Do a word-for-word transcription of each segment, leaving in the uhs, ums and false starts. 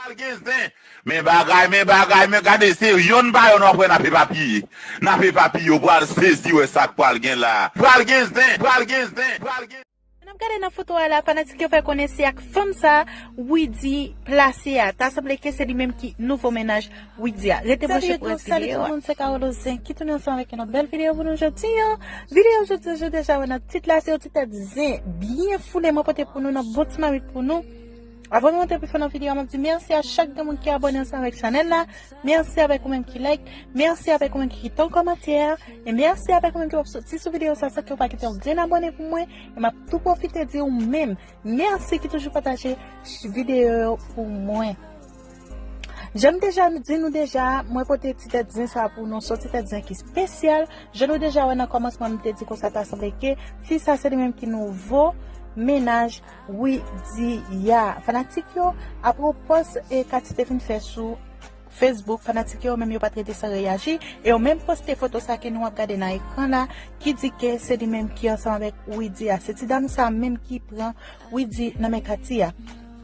Pral gen zen. Men bagay, men bagay, men gade, se yonn pa yonn w ap wè n ap epapiye. N ap epapiye, w pral sezi wè sa k pral gen la. Pral gen zen, pral gen zen, pral gen. N ap gade nan foto a la, fanatik yo fè konnen se ak fanm sa Widy plase a. Ta sanble ke se li menm ki nouvo mennaj Widy a. Rete branche pou rès videyo a. Salut tout le monde, c'est Carole Zen ki tounen ansanm avèk yon lòt bèl videyo pou nou jodi a. Videyo jodi a, ou deja wè nan tit la, se yon ti tèt zen byen foule mwen pote pou nou nan bon ti mamit pou nou. Avan nou antre pi fon nan videyo a, m ap di mèsi a chak grenn moun ki abòne ansanm avèk chanèl la. Mèsi avèk ou menm ki like. Mèsi avèk ou menm ki kite yon kòmantè. E mèsi avèk ou menm ki p ap soti sou videyo sa san ke w pa kite yon grenn abòne pou mwen. E m ap tou pwofite di ou menm mèsi ki toujou pataje videyo yo pou mwen. Jan m deja di nou deja, mwen pote ti tèt zen sa pou nou, se yon ti tèt zen ki espesyal. Jan nou deja wè nan kòmansman, m te di konsa ta sanble ke fi sa se li menm ki nouvo mennaj Widy a. Fanatik yo, apre pòs e Katy te fin fè sou Facebook, fanatik yo menm yo pa t rete san reyaji, e yo menm poste foto sa ke nou ap gade nan ekran la, ki di ke se li menm ki ansanm avèk Widy a. Se ti dam sa menm ki pran Widy nan men Katy a.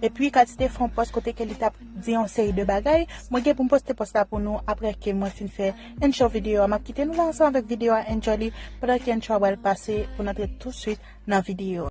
Epi Katy te fè yon pòs kote ke li t ap di yon seri de bagay. Mwen gen pou m poste pòs la pou nou apre ke mwen fin fè intro videyo a. M ap kite nou la ansanm avèk videyo a, enjoy li, pandan ke intro a pral pase pou n antre touswit nan videyo a.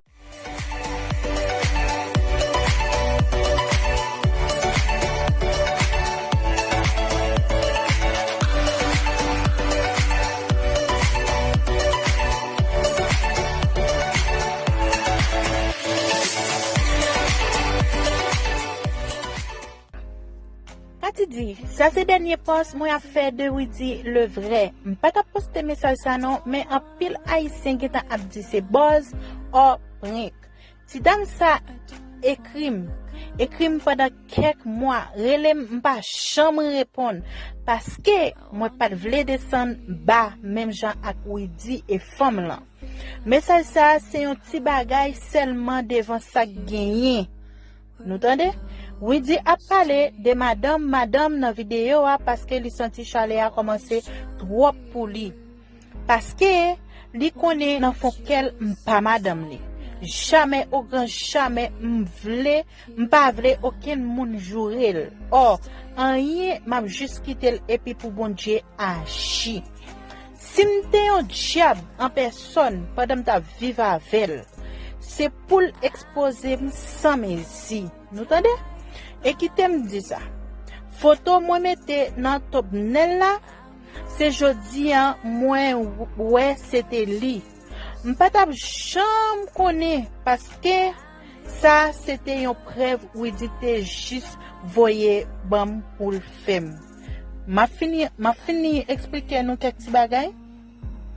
Katy di, sa se dènye pòs mwen ap fè de Widy le vrai. M pa t ap poste mesaj sa non, men anpil Ayisyen gentan ap di se buzz or prank. Ti dam sa ekri m, ekri m pandan kèk mwa, rele m, m pa janm reponn, paske mwen pa t vle desann ba menm jan ak Widy e fanm lan. Mesaj sa a se yon ti bagay sèlman devan sa k genyen. Nou tande? Widy ap pale de madanm, madanm nan videyo a paske li santi chalè a kòmanse twòp pou li. Paske li konnen nan fon kè l m pa madanm li. Jamè o gran jamè m vle, m pa vle okenn moun joure l. Ò, anyen, m ap jis kite l epi pou Bondye aji. Si m te yon dyab an pèsòn pandan m t ap viv avè l, se pou l ekspoze m san mezi. Nou tande? E kite m di sa. Foto mwen mete nan thumbnail la, se jodi a mwen w-, wè se te li. M pa t ap janm konnen paske sa se te yon prèv Widy te jis voye ban m pou l fè m. M ap fini, m ap fini eksplike nou kèk ti bagay.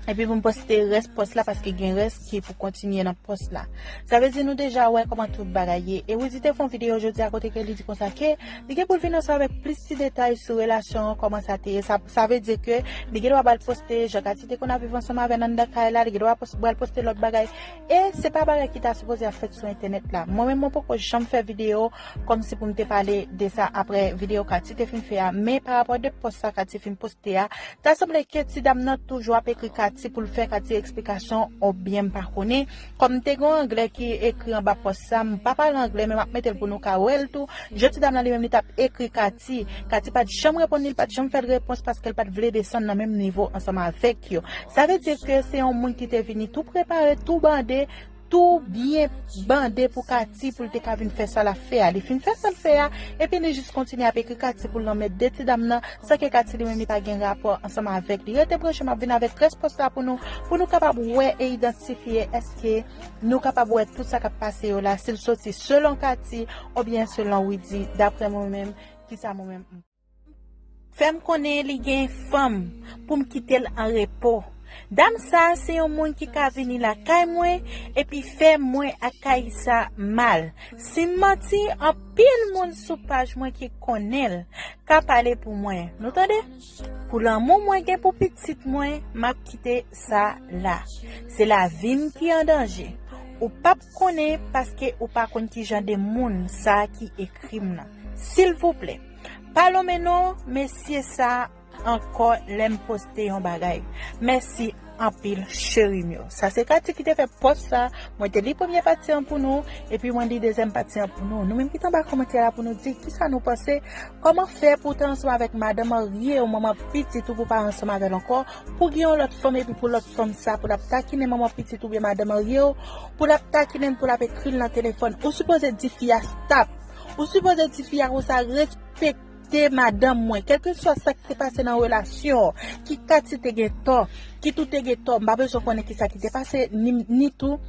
Epi pou m poste rès pòs la, paske gen rès ki pou kontinye nan pòs la. Sa vle di nou deja wè kòman tout bagay ye. E Widy te fè yon videyo jodi a kote ke li di konsa ke li gen pou l vin ansanm avèk plis ti detay sou relasyon an, kòman sa te ye. Sa, sa vle di ke li gen dwa pral poste jan Katy te konn ap viv ansanm avè l anndan kay la, li gen dwa pos-, pral poste lòt bagay. E se pa bagay ki ta sipoze ap fèt sou entènèt la. Mwen menm, mwen poko janm fè videyo kòmsi pou m te pale de sa apre videyo Katy te fin fè a. Men pa rapò de pòs sa Katy fin poste a, ta sanble ke ti dam nan toujou ap ekri Katy pou l fè Katy eksplikasyon oubyen m pa konnen. Kòm m te gen yon anglè ki ekri anba pòs sa, m pa pale anglè, men m ap mete l pou nou ka wè l tou. Jan ti dam nan li menm li t ap ekri Katy. Katy pa t janm reponn li, li pa t janm fè l repons paske l pa t vle desann nan menm nivo ansanm avèk yo. Sa vle di ke se yon moun ki te vini tou prepare, tou bande, tou byen bande pou Katy pou l te ka vin fè sa l ap fè a. Li fin fè sa l fè a, epi li jis kontinye ap ekri Katy pou l anmède ti dam nan, san ke Katy li menm li pa gen rapò ansanm avèk li. Rete branche, m ap vin avèk rès pòs la pou nou, pou nou kapab wè e idantifye èske nou kapab wè tout sa k ap pase yo la, si l soti selon Katy oubyen selon Widy, daprè mwen menm, kisa mwen menm m fè m konnen li gen fanm pou m kite l an repo. Dam sa a se yon moun ki ka vini lakay mwen epi fè mwen ak Kaïssa mal. Si m manti, anpil moun sou paj mwen ki konnen l ka pale pou mwen. Nou tande? Pou lanmou mwen gen pou pitit mwen, m ap kite sa la. Se lavi m ki an danje. Ou p ap konnen paske ou pa konn ki jan de moun sa a ki ekri m nan. Silvouplè, pa lonmen non mesye sa ankò lè m poste yon bagay. Mèsi anpil, cheri m yo. Sa se Katy ki te fè pòs sa. Mwen te li premye pati an pou nou, epi mwen li dezyèm pati an pou nou. Nou menm ki t anba kòmantè la pou nou di kisa nou panse, kòman fè pou w te ansanm avèk madan marye w, manman pitit ou, pou pa ansanm avè l ankò, pou gen yon lòt fanm, epi pou lòt fanm sa pou l ap takinen manman pitit oubyen madan marye w, pou l ap takinen l, pou l ap ekri l nan telefòn. Ou sipoze di fi a stop. Ou sipoze di fi a konsa, respekte madanm mwen. Kèlkeswa sa ki te pase nan relasyon, ki Katy te gen tò, ki tou te gen tò, m pa bezwen konnen kisa ki te pase, ni, ni tou,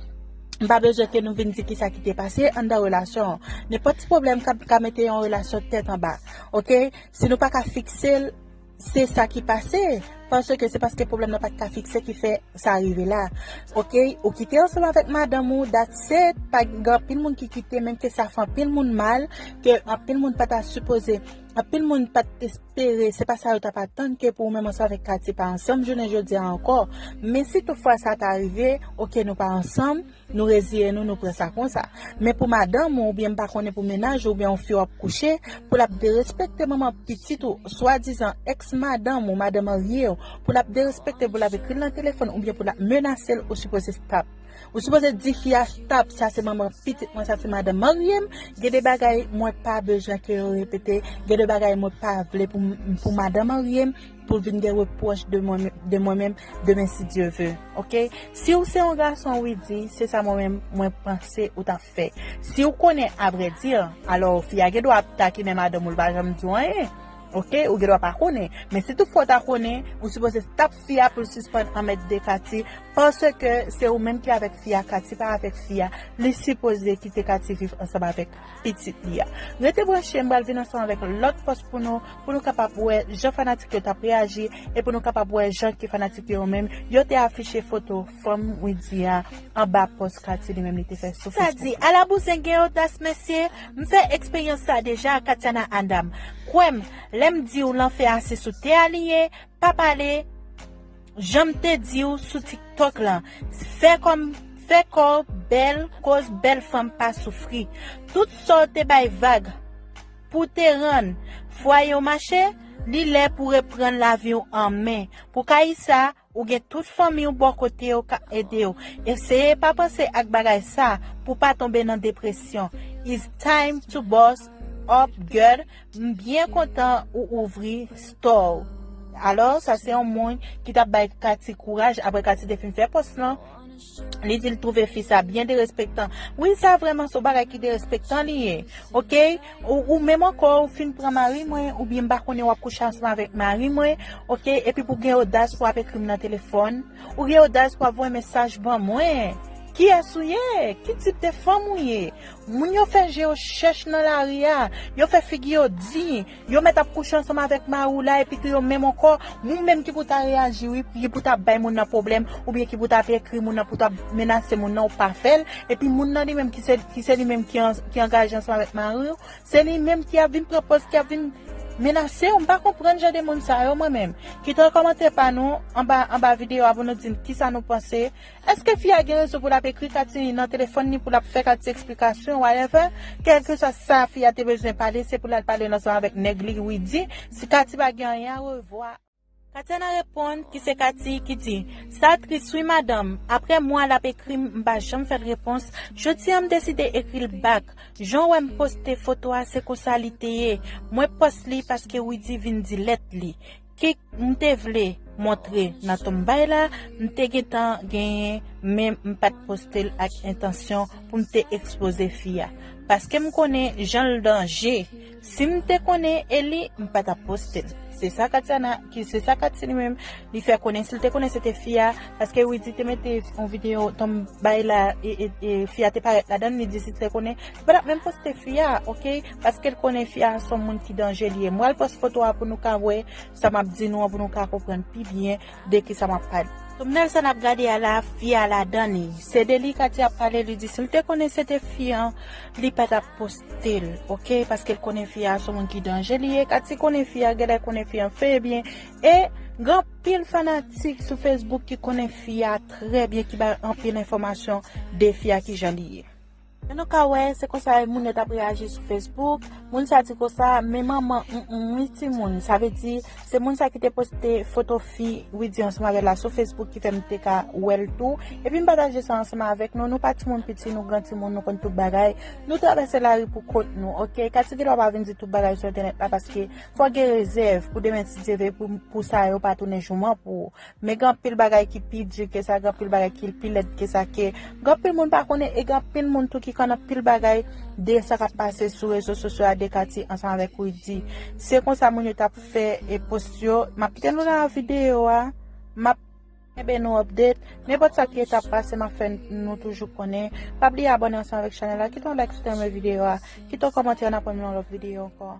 m pa bezwen ke nou vin di kisa ki te pase anndan relasyon an. Nenpòt ti pwoblèm ka, ka mete yon relasyon tèt anba. Oke? Si nou pa ka fikse l, se sa ki pase. Paske se paske pwoblèm nan pa t ka fikse ki fè sa rive la. Oke? Ou kite ansanm avèk madanm ou, that's it. Pa gen anpil moun ki kite, menm ke sa fè anpil moun mal, ke anpil moun pa ta sipoze, anpil moun pa t espere, se pa sa yo t ap atann ke pou ou menm ansanm avèk Katy pa ansanm jounen jodi a ankò. Men si toutfwa sa ta rive, oke, nou pa ansanm, nou reziye nou, nou pran sa konsa. Men pou madanm ou, oubyen m pa konnen pou mennaj ou, oubyen yon fi w ap kouche, pou l ap derespekte manman pitit ou, swadizan èks madanm ou, madanm marye w, pou l ap derespekte, pou l ap ekri l nan telefòn, oubyen pou l ap menase l, ou sipoze stop. Ou sipoze di fi a stop, sa se manman pitit mwen, sa se madanm marye m, gen de bagay mwen pa bezwen ke yo repete, gen de bagay mwen pa vle pou, pou madanm marye m, pou vin gen repwòch de mwen, de mwen menm, demen si Dye ve. Oke? Si w se yon gason, wi, di, se sa mwen menm, mwen panse ou t ap fè. Si w konnen, avrèdi, alò, fi a gen dwa ap takinen madanm ou, l pa janm di w anyen. Oke? Ou gen dwa pa konnen. Men si toutfwa w ta konnen, ou sipoze stop fi a pou l sispann anmède Katy, paske se ou menm ki avèk fi a, Katy pa avèk fi a. Li sipoze kite Katy viv ansanm avèk pitit li a. Rete branche, m pral vin ansanm avèk lòt pòs pou nou, pou nou kapab wè jan fanatik yo t ap reyaji, e pou nou kapab wè jan ke fanatik yo menm, yo te afiche foto fanm Widy a anba pòs Katy li menm li te fè sou Facebook. Sa di, ala bouzen gen odas, mesye, m fè eksperyans sa deja, Katiana Adam. Kwè m, lè m di w lanfè a se sou tè a li ye, pa pale, jan m te di w sou TikTok lan, fè kò m, fè kò w bèl, koz bèl fanm pa soufri. Tout sa w te bay vag pou te rann fwaye w mache, li lè pou reprann lavi w an men. Pou Kayisa, ou gen tout fanmi w bò kote w k ap ede w. Eseye pa panse ak bagay sa pou pa tonbe nan depresyon. It's time to boss up, girl. M byen kontan ou ouvri store w. Alò, sa se yon moun ki t ap bay Katy kouraj apre Katy te fin fè pòs lan. Li di l twouve fi sa byen derespektan. Wi, sa vrèman se yon bagay ki derespektan li ye. Oke? Ou, ou menm ankò, ou fin pran mari mwen, oubyen m pa konnen w ap kouche ansanm avèk mari mwen, oke? Epi pou gen odas pou w ap ekri m nan telefòn, ou gen odas pou w ap voye mesaj ban mwen. Kiyès ou ye? Ki tip de fanm ou ye? Moun yo fè je yo chèch nan lari a, yo fè figi yo di, yo mèt ap kouche ansanm avèk mari w la, epi tou yo menm ankò, ou menm ki pou ta reyaji, wi, ki pou ta bay moun nan pwoblèm, oubyen ki pou ta ap ekri moun nan, pou ta ap menase moun nan, ou pa fè l, epi moun nan li menm ki se, ki se li menm ki an, ki angaje ansanm avèk mari w, se li menm ki ap vin pran pòz, ki ap vin menase w. M pa konprann jan de moun sa yo, mwen menm. Kite yon kòmantè pa nou anba, anba videyo a pou nou di n kisa nou panse. Èske fi a gen rezon pou l ap ekri Katy nan telefòn ni pou l ap fè Katy eksplikasyon, whatever? Kèlkeswa sa fi a te bezwen pale, se pou l al pale l ansanm avèk nèg li, Widy. Si Katy pa gen anyen, orevwa. Katiana reponn, ki se Katy, ki di, sa tris wi madanm, apre mwa l ap ekri m, m pa janm fè l repons, jodi a m deside ekri l back, jan w wè m poste foto a se konsa li te ye, mwen pòs li paske Widy vin di lèt li, ki m te vle montre nan tonbay la, m te gentan genyen, men m pa t poste l ak entansyon pou m te ekspoze fi a, paske m konnen jan l danje. Si m te konnen e li, m pa t ap poste l. Se sa Katiana, ki se sa Katy li menm, li fè konnen. Si l te konnen se te fi a, paske Widy te mete yon videyo tonbay la, e, e, e fi a te parèt ladan l, li di si l te konnen, li pa t ap menm poste fi a, oke? Paske l konnen fi a se yon moun ki danje li ye. M pral poste foto a pou nou ka wè sa m ap di nou an, pou nou ka konprann pi byen de kisa m ap pale. Thumbnail sa n ap gade a la, fi a ladan li. Se de li Katy ap pale, li di si l te konnen se te fi an, li pa t ap poste l, oke? Paske l konnen fi a se yon moun ki danje li ye. Katy konnen fi a, genlè konnen fi an fè byen. E gen anpil fanatik sou Facebook ki konnen fi a trè byen, ki bay anpil enfòmasyon de fi a, kijan li ye. Men nou ka wè, se konsa moun yo t ap reyaji sou Facebook. Moun sa di konsa, men manman, mm, mm, wi timoun. Sa vle di, se moun sa ki te poste foto fi Widy ansanm avè l la sou Facebook ki fè m te ka wè l tou. Epi m pataje sa ansanm avèk nou. Nou pa timoun piti, nou gran timoun, nou konn tout bagay. Nou travèse lari pou kont nou, oke? Katigilwa pa vin di tout bagay sou entènèt la, paske fò gen rezèv pou demen si Dye vle pou, pou sa yo pa tounen jouman pou ou. Men gen anpil bagay ki pi di ke sa, gen anpil bagay ki pi lèd ke sa, ke gen anpil moun pa konnen, e gen anpil moun tou ki konn anpil bagay de sa k ap pase sou rezo sosyo a, de Katy ansanm avèk Widy. Se konsa moun yo t ap fè e post yo. M ap kite nou nan videyo a. M ap kenbe nou update. Nenpòt sa ki t ap pase, m ap fè nou toujou konnen. Pa bliye abòne ansanm avèk chanèl la. Kite yon like si w te renmen videyo a. Kite yon kòmantè, n ap wè m nan lòt videyo ankò.